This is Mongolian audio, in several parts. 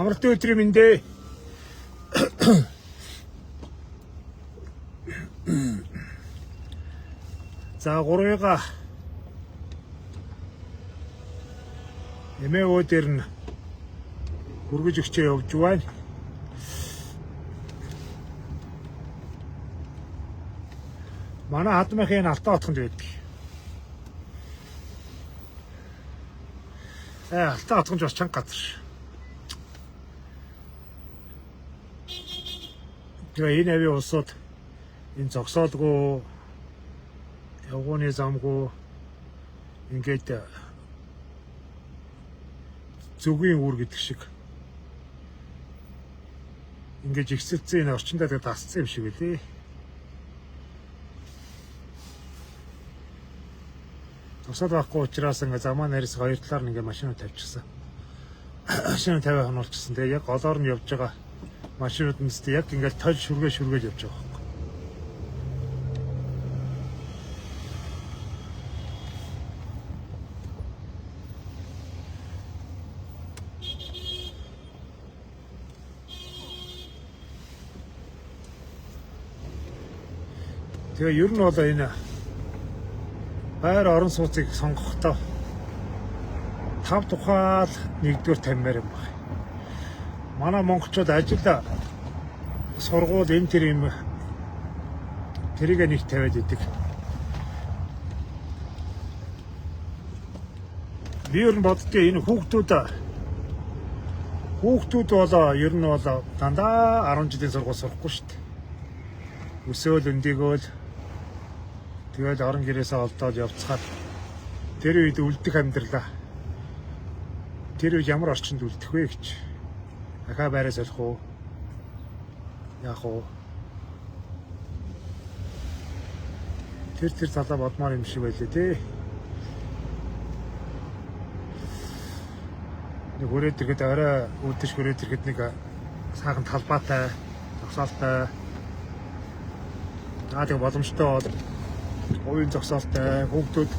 Амралтын өдрийн мэнд ээ. За гурвыга эмээ өө дээр нь хүргэж өгчөө явж байна. Манай хадмынхын Алтан отхонд байдаг. Алтан отгонж бас чанга газар. Тэгээ энэ авийн улсууд энэ зогсоолгүй явгууны замгүй ингээд зүгийн үр гэдэг шиг ингээд ихсэлцэн энэ орчиндөө тэгээ дасцсан юм шиг үлээ. Зогсоол байхгүй учраас ингээд замаа нарис хоёр талаар нь ингээд машинууд тавьчихсан. Машин тавиа хонолчихсан. Тэгээ яг голоор нь явж байгаа машинууд нь тест яг ингээд тол шүргээ шүргээл явж байгаа байхгүй. Тэгээ ер нь бол энэ байр орон сууцыг сонгохдоо тав тухаал нэгдүгээр таммаар юм байна. Манай монголчууд ажил сургууль энэ тэр юм тэрийг нэг тавиад идэг. Би ер нь боддгийг энэ хүүхдүүд бол ер нь бол дандаа 10 жилийн сургууль сурахгүй шүү дээ. Өсөөл өндөгөөл тэгэл орон гэрээсээ олдоод явцгаад тэр үед үлдэх амьдралаа. Тэр үед ямар орчинд үлдэх вэ гэж. Ахаа байраа солих уу? Яах уу? Тэр талаа бодмоор юм шиг байлээ тий. Нэг хүрээд ирэхэд орой үүдэж хүрээд ирэхэд нэг сайхан талбайтай, зогсоолтой. Аа тэг боломжтой бол хувийн зогсоолтой хүүхдүүд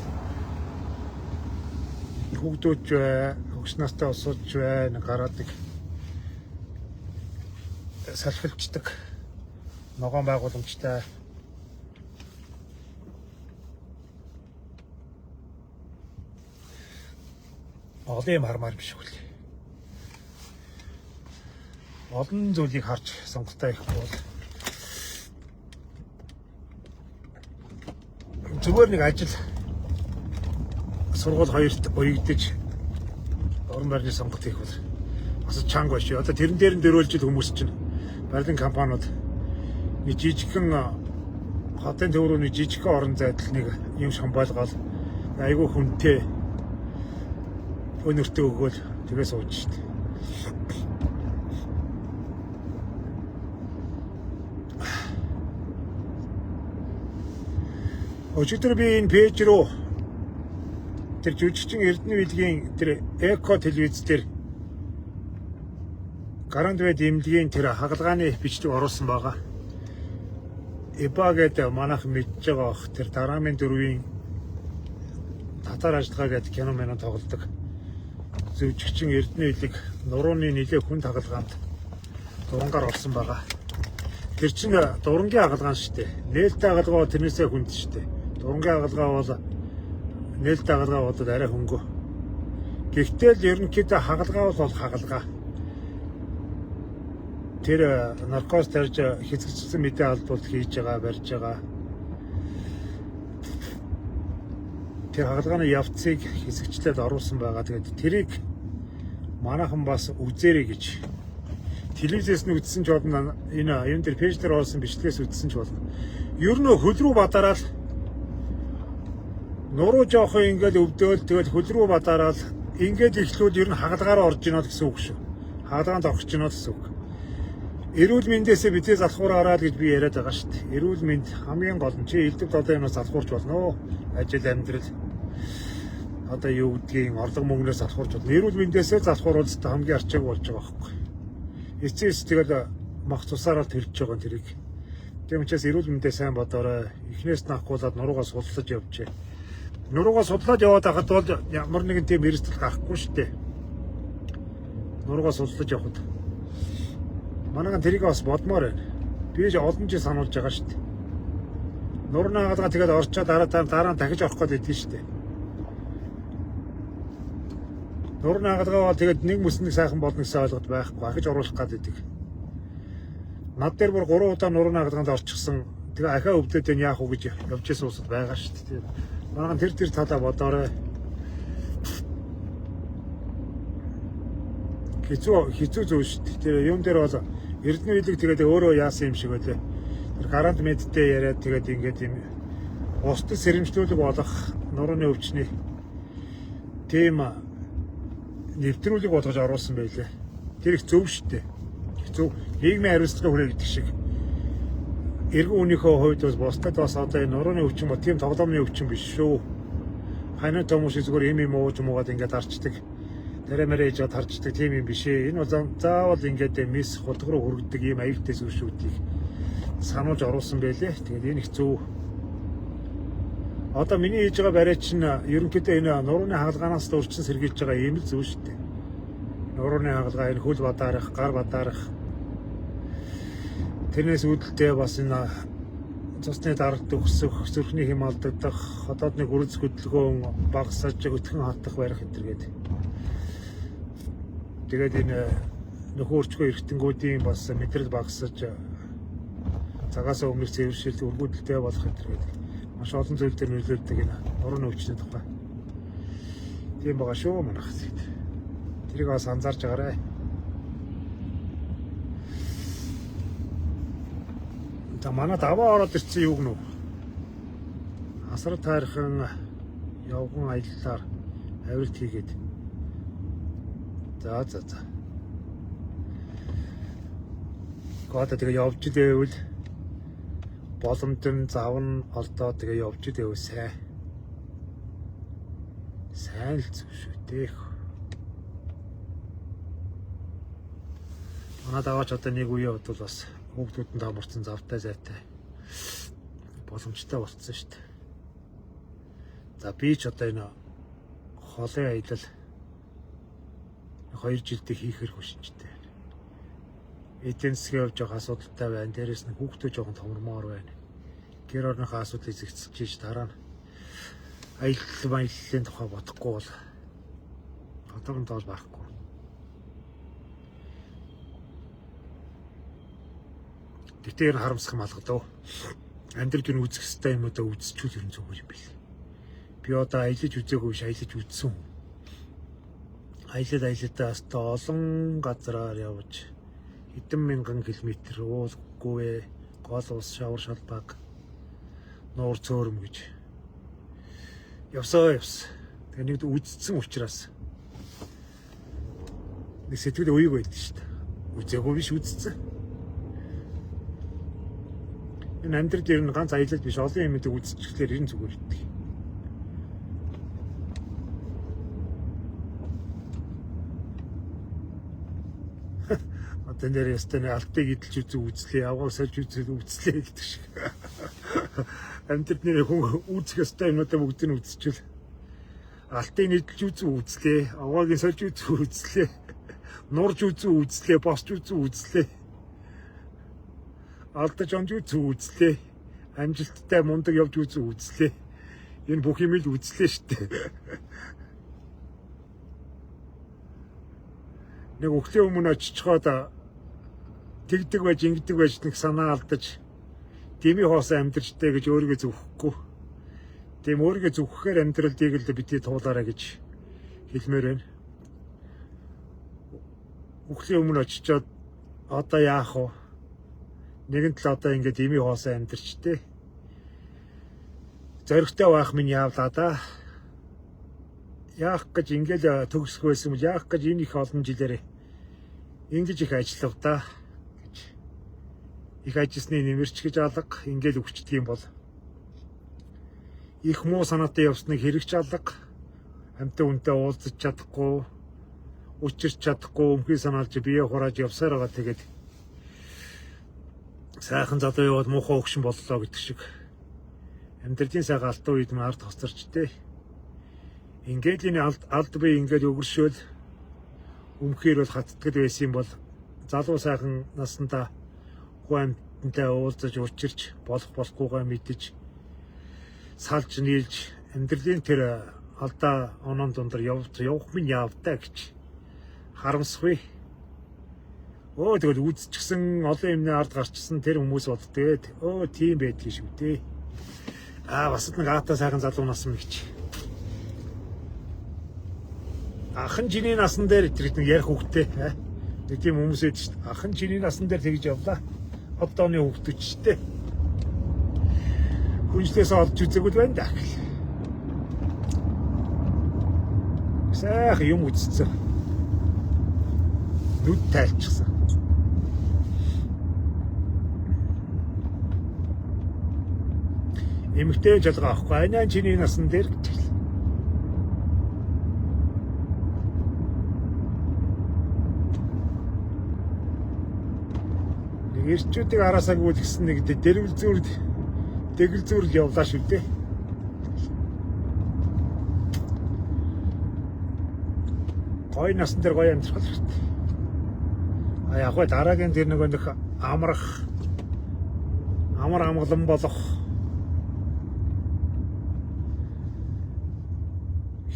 хөгс настай улсууд байна гараад нэг салхилчдаг ногоон байгууламжтай. Олон юм хармаар юм шиг үл. Олон зүйлийг харж сонголтоо хийхгүй бол зүгээр нэг ажил сургууль хоёрт уягдаж орон байрны сонголт хийх бол бас чанга биш. Одоо тэрэн дээр нь дөрөөлж ил хүмүүс чинь барилгын компаниуд нэг жижигхэн хотын төв рүү нэг жижигхэн орон зайдал нэг юм шамбайлгаал айгүй хүнтэй өнөртөө өгөөл тэгээ сууж штт. Өчигдөр би энэ пэйж рүү тэр жүжигчин Эрдэнэ билгийн тэр эко телевиз дээр Гарандвэ дэмлэгийн тэр хагалгааны бичлэг оруулсан байгаа. Эба гэдэг манайх мэдж байгаа бах тэр дараамын дөрвийн татар ажиллагаа гэдэг кино мэнэ тоглодог. Жүжигчин Эрдэнэ билэг нурууны нэлээ хүнд хагалгаанд дурангаар орсон байгаа. Тэр чинь дурангийн хагалгаан шүү дээ. Нээлттэй хагалгаа тэрнээсээ хүнд шүү дээ. Дурангийн хагалгаа бол нээлттэй хагалгаа бол арай хөнгө. Гэхдээ л ерөнхийдөө хагалгаа бол хагалгаа. Тэр наркоз тарьж хэзэгчсэн мэдээ алдвал хийж байгаа, барьж байгаа. Тэр хагалгааны явцыг хэсэгчлээд оруулсан байгаа. Тэгээд тэрийг манайхан бас үзээрэй гэж. Телевизээс нь үзсэн ч болно. Энэ юун дээр page дээр оруулсан бичлэгээс үзсэн ч болно. Ер нь хөл рүү бадараад нуруу жоохон ингээд өвдөөл, тэгэл хөл рүү бадараад ингээд эхлүүл ер нь хагалгаараа орж ийнө гэсэн үг шүү. Хагалгаанд орох гэж байна гэсэн үг. Эрүүл мэндээсээ бидний залхуураараа л гэж би яриад байгаа шүү дээ. Эрүүл мэнд хамгийн гол нь, чи элдв додоо юмнаас залхуурч болно. Ажил амьдрал одоо юу гэдгийг орлого мөнгнөөс залхуурч болно. Эрүүл мэндээсээ залхуурвал хамгийн арчааг болж байгаа байхгүй. Эцэс тэгэл мах цусаараа төрж байгаа тэрийг. Тийм учраас эрүүл мэндээ сайн бодоорой. Эхнээс нь авахгүйд нуруугаа судлаж явжээ. Нуруугаа судлаад яваад байхад бол ямар нэгэн тийм эрсдэл гарахгүй шүү дээ. Нуруугаа судлаж явхад. Манайхан тэрийг бас бодмоор байна. Би ч олон жил сануулж байгаа шүү дээ. Нурууны хагалгаа тэгээд орчоод дараа нь дахиж орох гээд идэв шүү дээ. Нурууны хагалгаа бол тэгээд нэг мөснийг сайхан болно гэсэн ойлголт байхгүй. Ахиж оруулах гээд идэг. Над дээр бүр 3 удаа нурууны хагалгаанд орчихсон. Тэгээ ахиа өвдөд энэ яах вэ гэж явж исэн улсад байгаа шүү дээ. Манайхан тэр талаа бодоорой. Хэцүү зүйл шүү дээ. Тэр юм дээр бол Эрдэнэ биелэг тэгээд өөрөө яасан юм шиг байлээ. Тэр гарант мэдтэй яриад тэгээд ингээд юм бусдад сэрэмжлүүлэг болох нурууны өвчний тийм нэвтрүүлэг болгож оруулсан байлээ. Тэр их зөв шүү дээ. Зөв нийгмийн хариуцлага хүрээ гэдэг шиг. Эргэн үнийхөө хувьд бас бусдад бас одоо энэ нурууны өвчин ба тийм тоглоомны өвчин биш шүү. Ханаа том шиг зүгээр юм ууж муугаад ингээд арчдаг. Тариа мэрэ ээж тарчдаг тийм юм биш ээ. Энэ бол заавал ингээд мис хулг руу хүргэдэг ийм аюултай зүйл шүү гэдгийг сануулж оруулсан байлээ. Тэгээд энэ их зөв. Одоо миний хийж байгаа барай чинь ерөнхийдөө энэ нурууны хагалгаанаас л өрчин сэргийлж байгаа ийм л зүйл шүү дээ. Нурууны хагалгаа, энэ хөл бадаарах, гар бадаарах. Тэрнээс үүдэлтэй бас энэ цусны даралт өксөх, зүрхний хэм алдагдах, хотоодны гүрэнц хөдөлгөөн багасаж, өтгөн хатах барих энэ төр гээд. Тэгээд энэ нөхөн өрчгөө эргэтнгүүдийн бас мэдрэл багасаж, цагаасаа өмнөх цэвэршилт өргөдөлтэй болох энэ төр гээд маш олон зүйл дээр нөлөөлдөг энэ нурууны өвчний тухай. Тийм байгаа шүү манайх. Тэрийг бас анзаарч байгаарай. За манай даваа ороод ирсэн юу гэнэ? Асар тайрхан явган аяллаар авирт хийгээд. За. Одоо тэгээ явж идэвэл боломж нь зав нь олдоо тэгээ явж идэвэл сайн. Сайн л зүг шүү дээ. Манай даваач одоо нэг үе бодвол бас хүүхдүүд нь томорцсон завтай зайтай боломжтой болцсон шүү дээ. За би ч одоо энэ холын аялал 2 жилдээ хийхэр хүшинжтэй байна. Эдийн засгийн явж байгаа асуудалтай байна. Дээрээс нь хүүхдүүд жоохон томормоор байна. Гэр орныхоо асуудлыг зэгцэж ийж дараа нь аялал маяллын тухай бодохгүй бол одоохондоо бол барахгүй. Гэтэ ер нь харамсах юм алгалаа. Амьдрал ер нь үзэх ёстой юм одоо үзчихвэл ер нь зүгээр юм бэл. Би одоо аялаж үзээгүй биш, аялаж үзсэн. Аялал аялалдаа өстой олон газраар явж хэдэн мянган километр уулгүй гол ус шавар шалбаг нуур цөөрөм гэж явсаа явсан. Тэгээ нэг үзсэн учраас нэг сэтгэл уйг байдаг шүү дээ. Үзээгүй биш, үзсэн. Энэ амьдрал ер нь ганц аялал биш, олон юмыг үзчихлээр ер нь зүгээр байдаг. Одоо нэр ястай нэг алтыг идэлж үзээ үзлээ, авгаа сольж үзээ үзлээ гэдэг шиг. Амьдрал нэр хүн үзэх ёстой юмнуудаа бүгдийг нь үзчихвэл алтыг идэлж үзээ үзлээ, авгааг сольж үзээ үзлээ, нурж үзээ үзлээ, босч үзээ үзлээ. Алдаж онж үзээ үзлээ. Амжилттай мундаг явж үзээ үзлээ. Энэ бүх юм л үзлээ шүү дээ. Нэг өглөө өмнө очичхоод Тэгдэг байж ингэдэг байж нэг санаа алдаж дэмий хоосон амьдрчтэй гэж өөрийгөө зөвхөхгүй. Тийм өөрийгөө зөвхөхээр амьдралыг л битгий туулаарай гэж хэлмээр байна. Үхлийн өмнө очичоод одоо яах вэ? Нэгэн тал одоо ингээд дэмий хоосон амьдрчтэй. Зоригтой байх минь яавлаа да. Яах гэж ингээл төгсөх байсан юм, яах гэж энэ их олон жилээр ингэж их ажиллав да гэж. Их ажилласны нэмэрч гэж алга, ингээл өгчдөг юм бол их муу санаатай явсныг хэрэгч алга, амьтан үнтэй уулзах чадахгүй, учирч чадахгүй, өмхий санаалж бие хурааж явсаар байгаа. Тэгээд сайхан залуу яваад муухай өгшин боллоо гэдэг шиг амьдралын сайхан алтан үед мань ард хоцорч тээ. Ингээд энэ алд бие ингээд өгөршөөл өмхийр бол хаттгад байсан юм бол залуу сайхан наснда хүн амьтантай уулзаж учирч болох болохгүйгаа мэдэж салж нийлж амьдралын тэр алдаа онон дундar явах минь явдаа гэж харамсахгүй. Өө тэгэл үзчихсэн олон юмны ард гарчсан тэр хүмүүс бол тэгээд өө тийм байдгийг шүү дээ. Аа бас нэг аата сайхан залуу нас юм гэж. Ахан чиний насан дээр тэр нэг ярих хүүхдтэй. Нэг тийм хүмүүс ээд шүү дээ. Ахан чиний насан дээр тэгж явлаа. Одооны хүүхдүүд ч дээ. Хүнжлээс олж үзээгүй л байна да гэл. Сайхан юм үзсэн. Нүд тайлчихсан. Эмэгтэй жалгаа авахгүй. Анаа чиний насан дээр гэж. Нэг эрчүүдийг араасаа гүйлгсэн нэг дэрвэл зүрд дэгэл зүрл явлаа шүү дээ. Гой насан дээр гоё амьдрах хэрэгтэй. А яг гоо дараагийн тэр нөгөө нэг амрах амар амгалан болох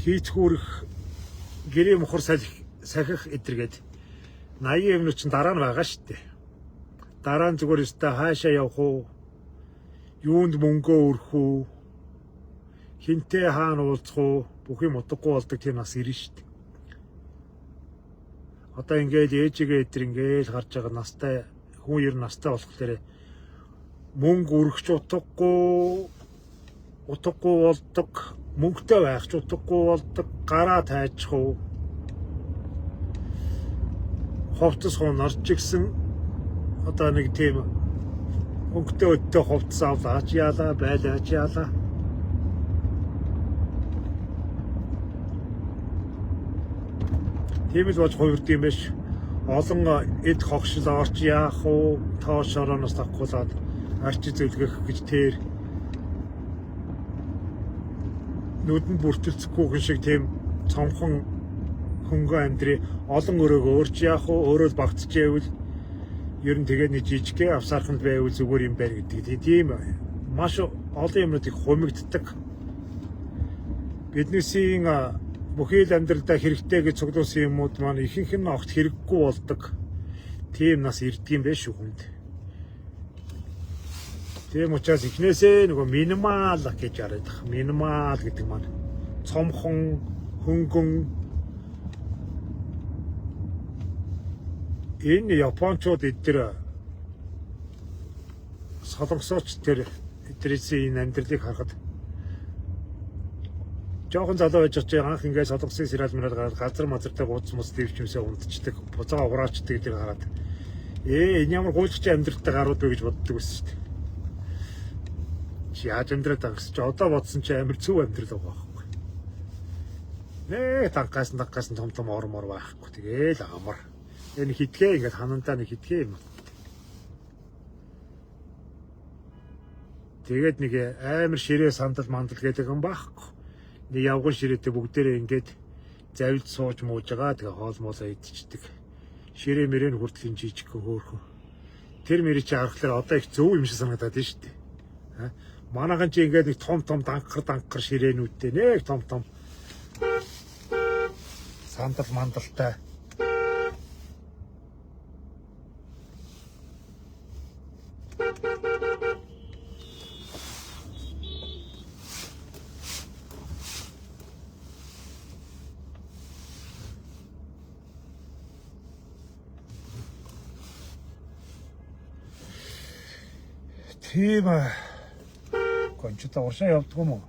хийц хүүрэх гэрээ мохор сахих эдэргээд 80 юмнууд чинь дараа нь байгаа шүү дээ. Дараа нь зүгээр өстой хаашаа явах уу? Юунд мөнгөө өрөх үү? Хинтээ хаана уулзах уу? Бүх юм утгагүй болдог тийм нас ирнэ шүү дээ. Одоо ингээл ээжигээ эдэр ингээл гарч байгаа настай хүн ер нь настай болохоор мөнгө өргөч утгагүй болдог, мөнгөтэй байх ч утгагүй болдог, гараа тайчих уу? Хувцас хунарч гисэн одоо нэг тийм мөнгөтэй өдтэй хувцас авлаач яалаа, байлаач яалаа. Тийм л болж хувирд юм биш. Олон эд хогшил орч яах уу, тоош шорооноос давхуулаад арчи зөвлөгөх гэж тэр нүдэнд бүртэлцэхгүй хүн шиг тийм цомхон хөнгөн амьдрий олон өрөөгөө өөрч яах уу, өөрөө л багтчихээвэл ер нь тэгээд нэг жижигхэн авсаарханд байвал зүгээр юм байна гэдэг. Тийм маш олон юмнуудыг хумигддаг. Биднээсийн бүхий л амьдралдаа хэрэгтэй гэж цуглуулсан юмуд маань ихэнх нь огт хэрэггүй болдог. Тийм нас ирдэг юм байна шүү хүнд. Тийм учраас эхнээсээ нөгөө минимал гэж яриад байх. Минимал гэдэг маань цомхон, хөнгөн. Энэ японочууд эдгээр солонгосооч тэр эднээсийн энэ амьдралыг харахад жоохон залуу байж байгаа анх ингээд солонгосын сериал мөрөл гараад газар мазартай гууц мус дэвч юмсаа унтчихдаг, буцаага хураачдаг гэдэг хараад энэ ямар гуйлгч амьдралтай гарууд вэ гэж боддог байсан шүү дээ. Чи яаж амьдраад байгаа гэсэн чи одоо бодсон чи амар зөв амьдрал байгаа байхгүй. Нэ танкаас том том ор мор байхгүй. Тэгээл амар. Энэ хитгэе ингээд ханандаа нэг хитгэе юм. Тэгээд нэг амар ширээ сандал мандал гэдэг юм байхгүй. Нэг явган ширээтэй бүгдээрээ ингээд завилж сууж мууж байгаа. Тэгээ хоол моолоо идчихдэг. Ширээ мөрөө нь хүртэл энэ жижигхэн хөөрхөн. Тэр мөрий чи харахлаар одоо их зөв юм шиг санагдаад байна шүү дээ. Манайхан чи ингээд нэг том том данхар ширээнүүдтэй нэг том том сандал мандалтай. Тийм гончтой уршаа явдаг юм уу?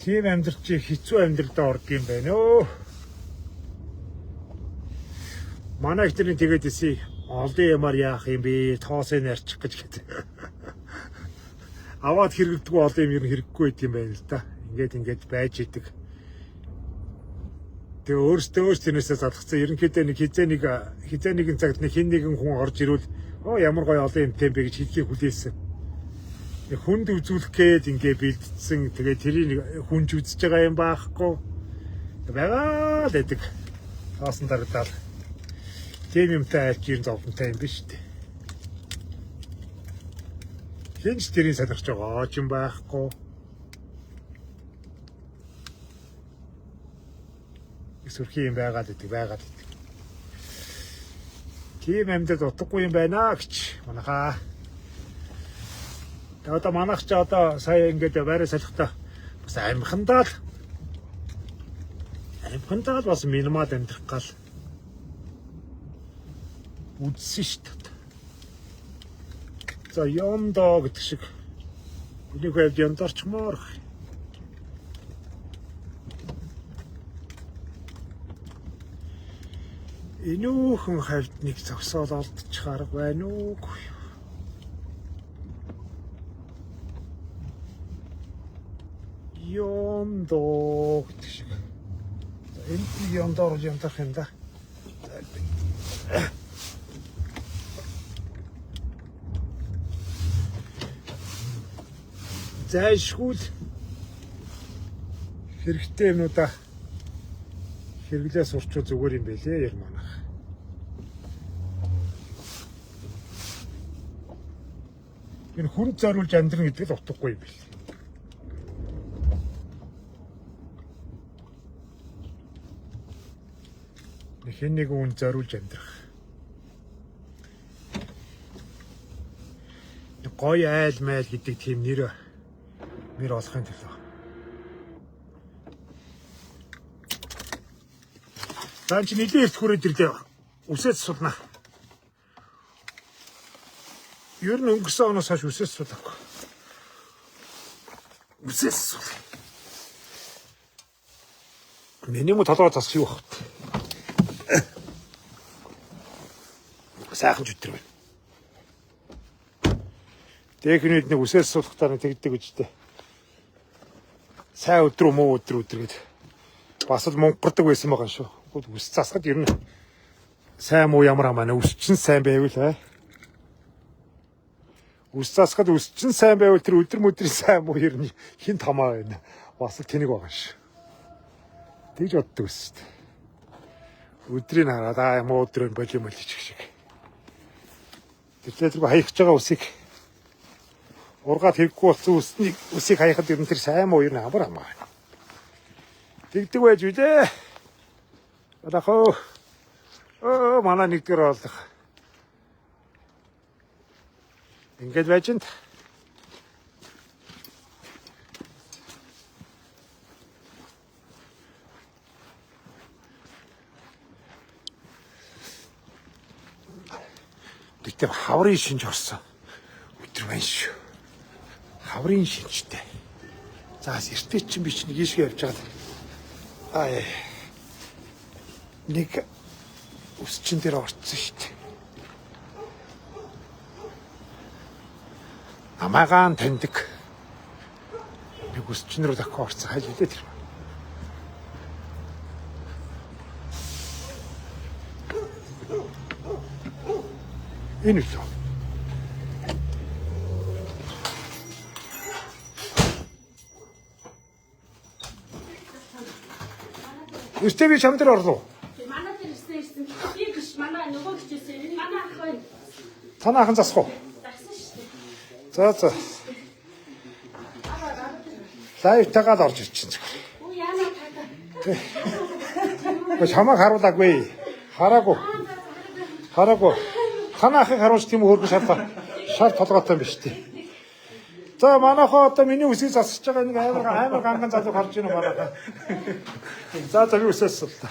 Тийм амьдрал чи хэцүү амьдралдаа ордог юм байна өө. Манай их тэрний тэгээд исэн олон юмар яах юм бэ? Тоосыг нарчих гэж гэдэг. Аваад хэрэглэдэггүй олон юм ер нь хэрэггүй байт юм байна л да. Ингээд байж идэг. Тэгээ өөртөө өөр тэрнээсээ залгацсан. Ерөнхийдөө нэг хизээ нэгэн цагт нэг хин нэгэн хүн орж ирвэл оо ямар гоё олон юмтай юм бэ гэж хэлхийг хүлээсэн. Хүнд үзүүлэх гээд ингээ бэлдсэн. Тэгээ тэрийг хүнж үзэж байгаа юм байхгүй. Байгаа л байдаг. Тоосон дарагдаал. Тийм юмтай айлч ер нь зовлонтой юм биш үү? Хин ч тэрийг сонирхож байгаа ч юм байхгүй. Сүрхий юм байгаад байдаг. Тийм амьдрал утгагүй юм байна гэж манайхаа. Тэгээ одоо манайх ч одоо сая ингээд байраа салхихдаа бас амхандаа л бас минимал амьдрах гал үзсэн шүү дээ. За ёндоо гэдэг шиг энийг байвд ёндорчмоор. Энүүхэн хавьд нэг зогсоол олдчих арга байна уу? Ёндоо гэдэг шиг. За энд нэг ёндоор ёндорох юм да. Зайлшгүй хэрэгтэй юмнуудаа хэрэглээ сурчвал зүгээр юм байлээ ер манайх. Энэ хүнд зориулж амьдрна гэдэг л утгагүй юм бэл. Хэн нэгэн хүн зориулж амьдрах. Гоё айл майл гэдэг тийм нэр олохын төлөө. За чи нэлээд эрт хүрээд ирлээ. Үсээд сулнаа. Ер нь өнгөрсөн оноос хойш үсээд сулаагүй. Үсээд сул. Миний мө толгой засах юу вэ? Сайхан ч өтер байна. Техникүүд нэг үсээд сулахтаа нэг тэгдэг үжтэй. Сайн өдрөө муу өдөр гээд бас л мунгардаг байсан байгаа шүү. Үс засахад ер нь сайн муу ямар хамаа нэ үс чинь сайн байвал аа. Үс засахад үс чинь сайн байвал тэр өдөр мөдрийн сайн муу ер нь хин тамаа байна. Бас л тэнэг байгаа шүү. Тэгж боддог ус шүү дээ. Өдрийг хараад аа муу өдрөө болио молиж шиг. Тэгэхээр тэргүй хаягч байгаа үсийг ургаад хэрэггүй болсон үснийг үсийг хаяхад ер нь тэр сайн муу ер нь амар хамаа. Тэгдэг байж үлээ. Алахоо. Оо манай нэгдүгээр оолох. Ингээд байж энэ. Тэгтээ хаврын шинж орсон. Өдөр байна шүү. Хаврын шинжтэй. За эртээ чинь би чинь ийшээ явж байгаа. Аа нэг үсчин дээр орцсон шүү дээ. Намайгаан таньдаг нэг үсчин рүү дахин орцсон хайл үлээ тэр. Энэ үлээ. Эртээ би чам дээр орлоо. Манай дээр ирсэн. Би биш манай нөгөө хичээсэн. Энэ манай ах байна. Танаа ахын засах уу? Зассан шүү дээ. За за. Лайвтайгаа л орж ирчин зүгээр. Үу яана та. Тэ. Чамайг харуулаагүй. Хараагүй. Хараагүй. Танаа ахыг харуулж тийм хөөрхөн шар толгойтой юм биш үү? За, манайхаа одоо миний үсийг засаж байгаа нэг амар амар ганган залуу харж байна манайхаа. За за, би үсээс л та.